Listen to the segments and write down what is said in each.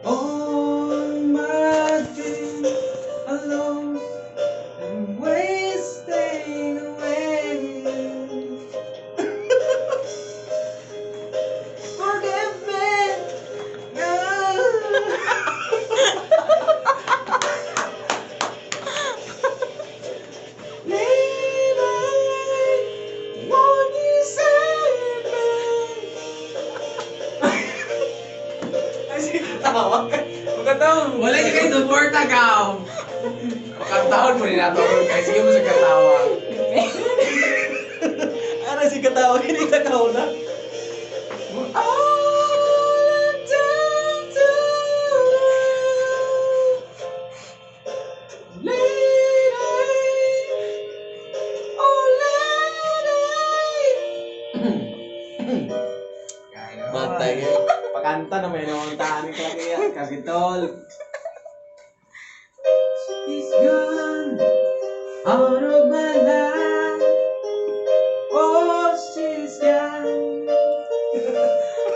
On my feet, alone and wasting away. Forgive me, girl. Lady, won't you save me? Ay, sige, tawa. Magkataon. Wala niya kayo suporta, gaw! Pakantahon mo nila ito. Kaya sige mo sa katawa. Ano si katawa? Kinita ka na. For all I've done to you, lady, oh lady. Bantay kayo. Pakanta na may namuntahan ka kaya. Kapitol. She's gone out of my life. Oh, she's gone.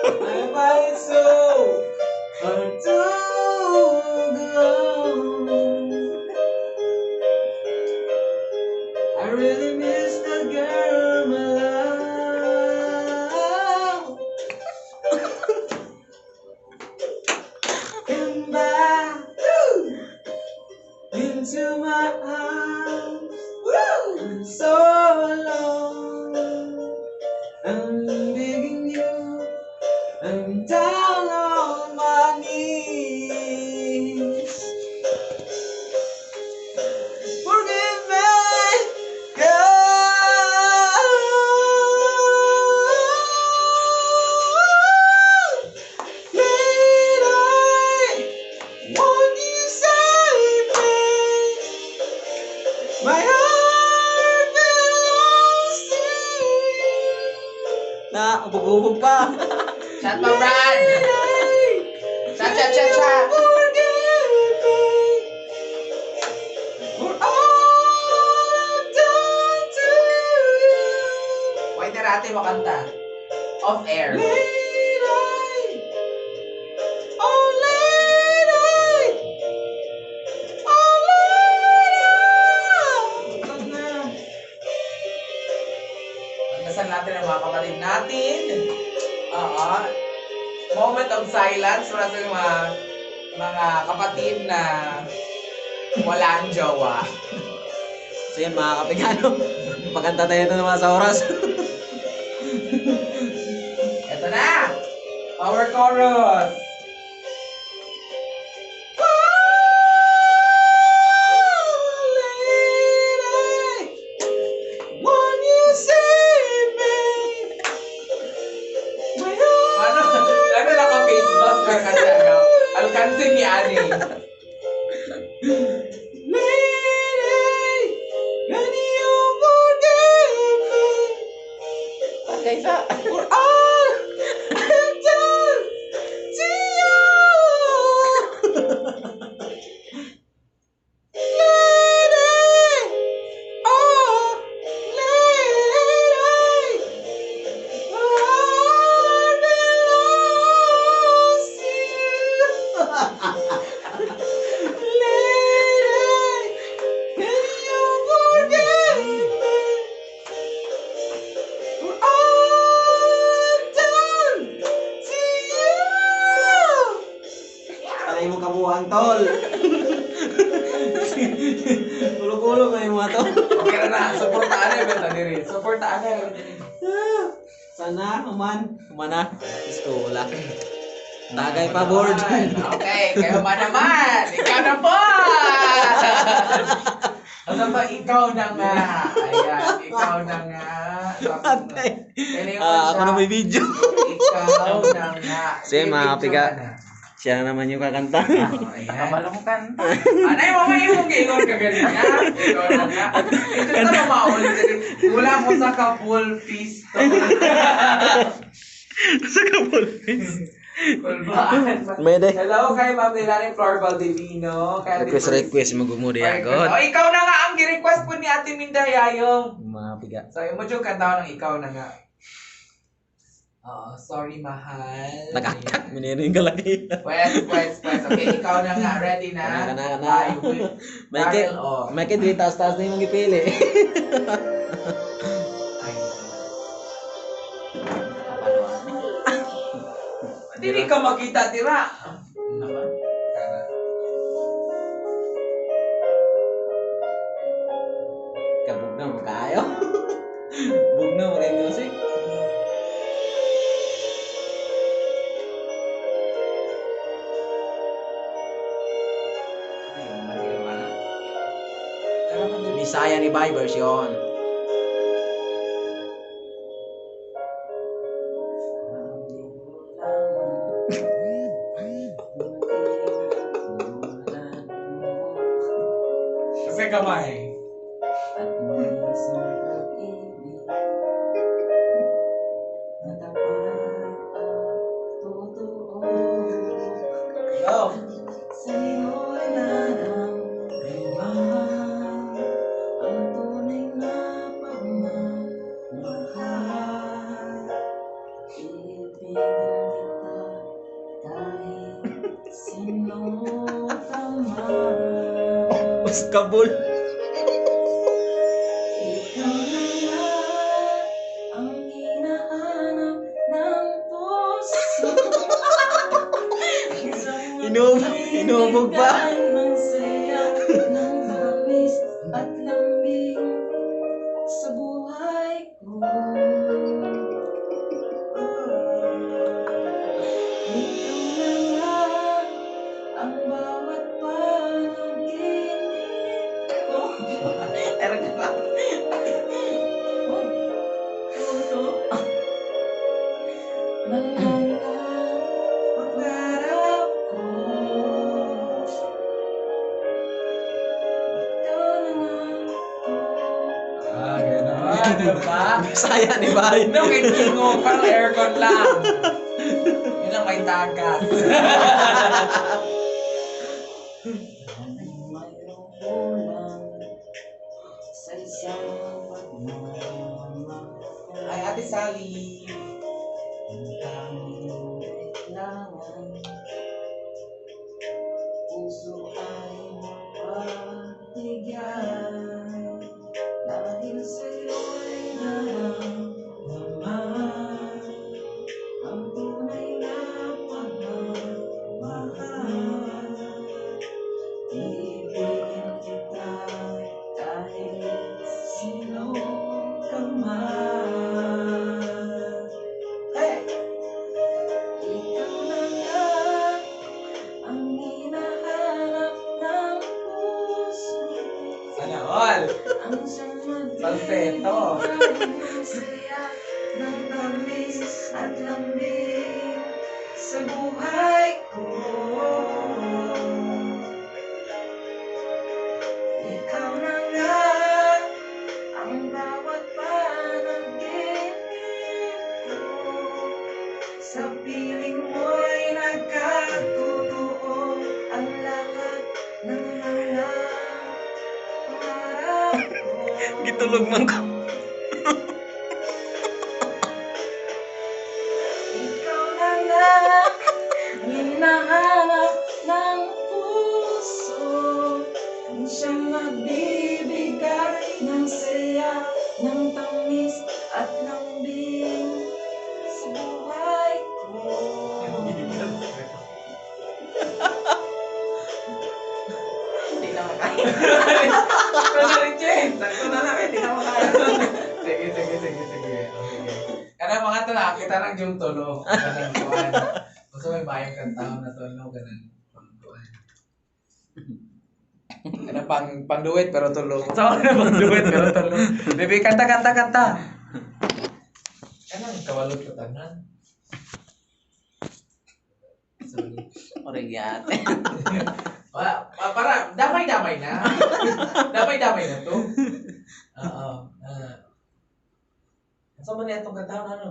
I find it so hard to go. I really miss the girl, my love. Come back into my arms. I'm so alone. I'm begging you. I'm down on my knees. Forgive me, girl. Lady, won't you save me? My heart belongs to you. Na, ubog-ubog pa. Chat pa, Brad! Chat, chat, chat, chat! Forgive me for all I've done to you. Why na ate makanta? Off air. Lady, oh lady, oh lady. Tag na. Pagdasal natin ang mga kapatid natin. Oo. Moment of silence para sa mga kapatid na wala ang jowa. So yun mga kapigano, pagkanta tayo ito ng mga sa oras. Ito na! Power chorus! Lady, won't you save me? My Ano? heart Ano naka-face mask ka kasi ano? Alkansin ni Ani. Lady, can you forgive me Kaysa. for all I've done to you? Lady, oh, lady, my heart belongs to you. Lady, can you forgive me for all I've done to you? Alay mo kabuhan, tol. Ulo-ulo kayo mga tol. Okay na na. Suportaan na yung benta diri. Suportaan na yung Sana, human. Humana. Diyos ko, wala. Tagay pa, board. Okay, kayo man naman. Ikaw na po! Ano ba, ikaw na nga. Ayan, ikaw na nga. Ate. Kailangan Ah, ako siya. na may video. Ikaw na nga. Sige, mga Picture kapiga. ka na. Siya na naman yung kakanta. Oh, ayan. Kabalo ko kanta. Anay mo may imong giingon ka ganina. Ikaw na nga. Ito na maulit. Wala ko sa kapul pisto. Sa kapul. Kulbaan. May day. Hello kay Ma'am Nilani Flor Valdivino. Kay Ate Request, Pris- request. Magumuri Request. agad. Oh, ikaw na nga ang gi-request po ni Ate Minda Yayong. Mga piga. So, imo jud kanta ng ikaw na nga. Oo, sorry, mahal. Nagakak, minino yung kalaki. Pwes, pwes, pwes. Okay, ikaw na nga. Ready na? Kana, kana, kana. Bye. May ke, Daryl, oh. may ke, dili taas-taas na yung gipili. Ay. Dili ka makita, tira. Naman. Kana. Kabugnaw mo kayo. Bugnaw mo kayo music. Ay, mali ka na. Tara, madali. Bisaya ni Bay version. Kasi kamay. At may isang pag-ibig na tapat at totoo. Go. Sa'yo'y naramdaman ang tunay na pagmamahal. Iibigin kita kahit sino ka man. Uskabul. Ikaw na nga ang hinahanap ng puso. Inubog pa. Ng saya, ng tamis at lambing sa buhay ko. Ikaw na nga ang bawat panaginip ko. Pero ka ba? Oh, puso. Ng mga pangarap ko. Ikaw na nga to. Ah, gano'n. Diba? Bisaya ni Bay. No, kay Kingo, parang aircon lang. Yun ang may tagas. Mayroong kulang sa isang pagmamahal. Ay, Ate Sally. Ang tanging kailangan, puso ay mapagbigyan. Dahil sa'yo'y naramdaman ang tunay na pagmamahal. Ibigin kita kahit sino ka man. Hey! Ikaw na nga ang hinahanap ng puso. Sana all. Ang siyang Falsetto. magbibigay ng saya, ng tamis at lambing sa buhay ko. Ikaw na nga ang bawat panaginip ko. Sa piling mo'y nagkatotoo ang lahat ng mga pangarap ko. Gitulog man ko. Ikaw na nga ang hinahanap ng puso. Ang siyang magbibigay ng saya, ng tamis at lambing sa buhay ko. Hindi na makaya. Sakto na rin, Jen. Sakto na lang. Hindi na makaya. Sige, sige, sige, sige. Okay. Kana mga tala, kita lang yung tulo. Kanang kuan. Gusto may bayang kantahon na tulo, ganun. Pang kuan. Kana pang pang duet pero tulo. So, ano pang duet pero tulo. Bebe, kanta, kanta, kanta. Kanang kawalot ko tanan. Sorry. Origyate. Wala, para damay-damay na. Damay-damay na to. Oo. Asa man niya itong kantahon ano?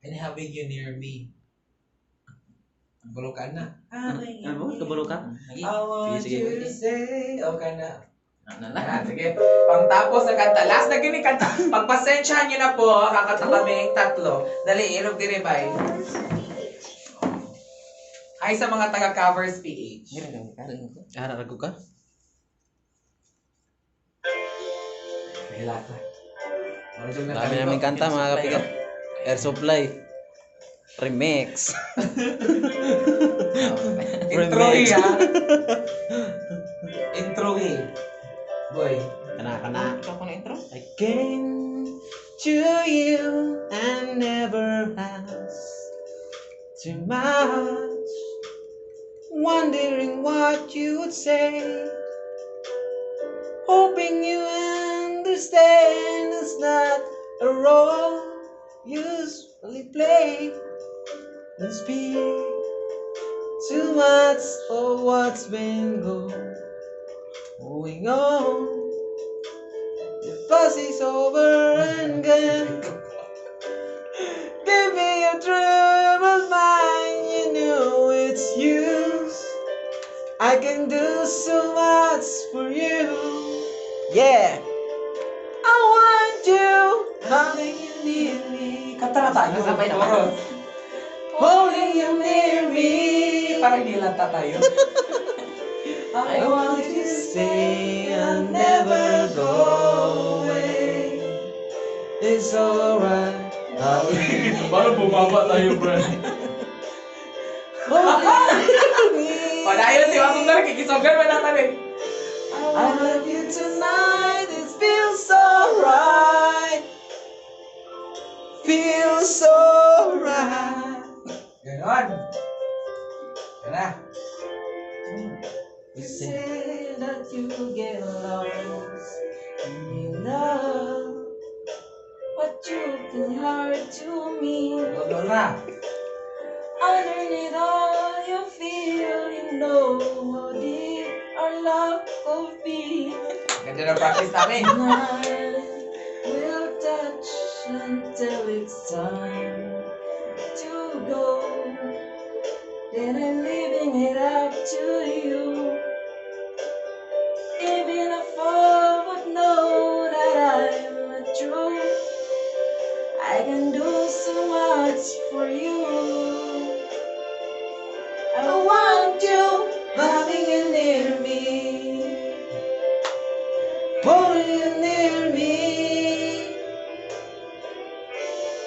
And having you near me. Kabalo ka na. Ano? Kabalo ka? I want Sige, sige. you to say. Okay na. Ano na? Ayan, sige. Pangtapos na kanta. Last na gini kanta. Pagpasensyahan niyo na po, kakanta kami tatlo. Dali, ilog diri, bye. Hi sa mga taga-covers PH. Ah, narago ka? May lata. Dami namin kanta, mga kapiga. Air Supply. Remix. Intro Remix. eh, ha? Intro eh. Boy. Kana, kana. Ikaw ko na intro? I came to you and never asked too much, wondering what you would say, hoping you understand it's not a role usually play. Don't speak too much of what's been going on. The fuss is over and gone. Give me your troubled mind, you know it's use. I can do so much for you. Yeah. I want you, holding you near me. Kanta na tayo. Sabay naman. Chorus. Holding you near me. Parang hindi lang tayo. I want you to stay and never go away. It's alright. Parang bumaba tayo, bro. Padayon si Wasong na kikisogan man natin eh. I love you tonight. It feels so right. Feels so right. Ganon. Yan na. You say that you get lost in love. What you've been hard to me. Lolo na. Underneath all you feel, you know how deep our love could be. Ganda na practice namin. Tonight we'll touch until it's time to go. Then I'm leaving it up to you. Even if I would know that I'm not true, I can do so much for you. I want you, Having you near me, holding you near me.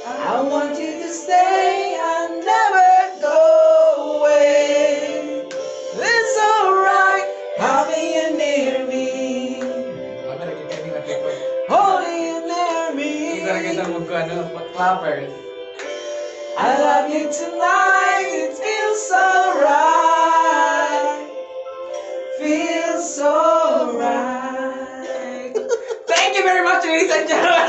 I want you to stay and never go away. It's alright having you near me, Kami lagi kami lagi ko. holding you near me. Isa lagi sa mga ano, clappers. I love you tonight, it feels so right. Feels so right. Thank you very much, ladies and gentlemen.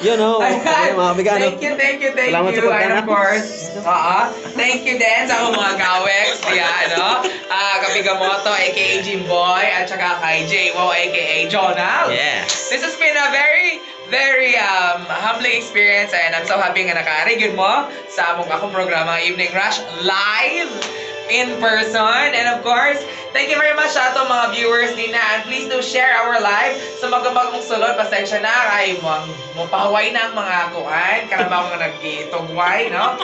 Yun o, okay, mga bigano. Thank you, thank you, thank Salamat sa you. And of pagkana. course, oo, thank you din sa akong mga kawex, diya, ano, Kapigamoto, aka Jimboy, at saka kay J-Wo, aka Jonal. Yes. This has been a very, very humbling experience and I'm so happy nga nakaarigin mo sa among akong programa Evening Rush live in person. And of course, thank you very much sa atong mga viewers din na and please do share our live sa mga bagong sulod. Pasensya na kay mo mopahuway na ang mga kuan karabang mga nagitugway, no?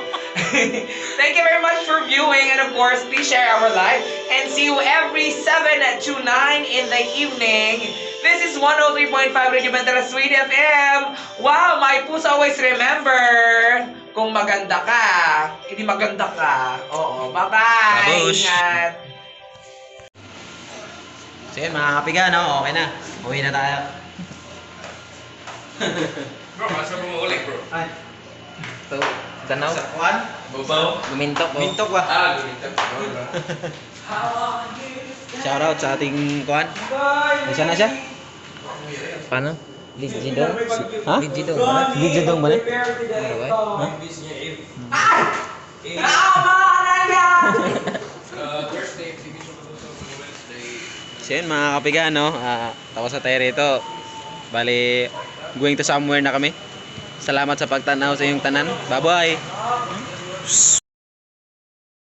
Thank you very much for viewing and of course, please share our live and see you every 7 to 9 in the evening. This is 103.5 Radio Bandera Sweet FM. Wow, my puso, always remember, kung maganda ka, hindi maganda ka. Oo, bye-bye. Babush. Ingat. Sige, mga kapiga, no? Okay na. Uwi na tayo. Bro, asa mo ulit, bro? Ay, So, Danaw, sa kuan? Babaw? gumintok ko. Mintok ba? Ah, gumintok. Bro. Shout out sa ating kuan. Nasaan na siya? Paano? Lijidong? Ha? Lijidong. Lijidong ba na? Ano ba? Ha? Thursday, exhibition ko sa Wednesday. So yun, mga kapiga, no? Tapos na tayo rito. Bali, going to somewhere na kami. Salamat sa pagtanaw sa inyong tanan. Bye-bye!